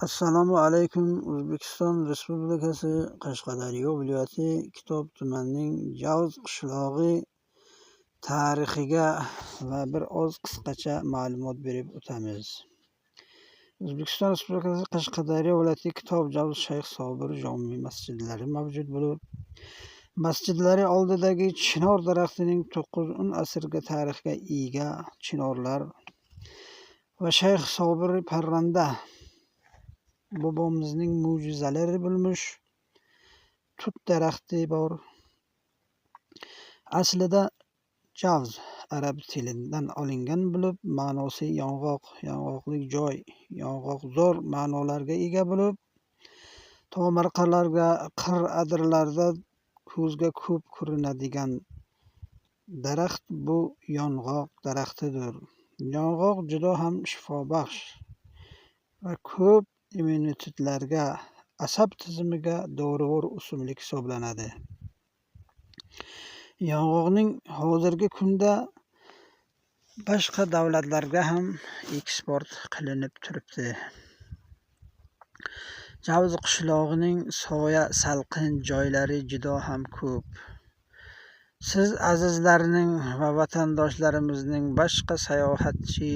Assalomu alaykum. O'zbekiston Respublikasi Qashqadaryo viloyati Kitob tumanining Javz qishlog'i tarixiga va bir oz qisqacha ma'lumot berib o'tamiz. O'zbekiston Respublikasi Qashqadaryo viloyati Kitob Javz Shayx Sobir jomi masjidlari mavjud bo'lib, masjidlari oldidagi chinor daraxtining 9-10 asrga tarixga ega chinorlar va Shayx Sobir Parranda bobomizning mo'jizalari bo'lmish tut daraxti bor. Aslida javz arab tilidan olingan bo'lib, ma'nosi yong'oq, yong'oqlik joy, yong'oqzor ma'nolarga ega bo'lib, tomorqalarga, qir adirlarda ko'zga ko'p ko'rinadigan daraxt bu yong'oq daraxtidir. Yong'oq juda ham shifobaxsh va ko'p immunitetlarga, asab tizimiga dorivor o'simlik hisoblanadi. Yong'oqning hozirgi kunda boshqa davlatlarga ham eksport qilinib turibdi. Javz qishlog'ining soya salqin joylari juda ham ko'p. Siz azizlarning va vatandoshlarimizning, boshqa sayohatchi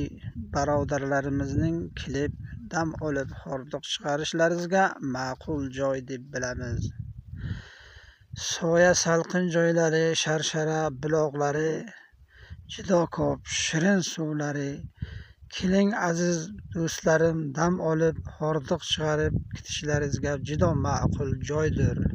birodarlarimizning kelib dam olib hordiq chiqarishlaringizga ma'qul joy deb bilamiz. Soya salqin joylari, sharshara buloqlari juda ko'p, shirin suvlari. Keling, aziz do'stlarim, dam olib hordiq chiqarib ketishlaringizga juda ma'qul joydir.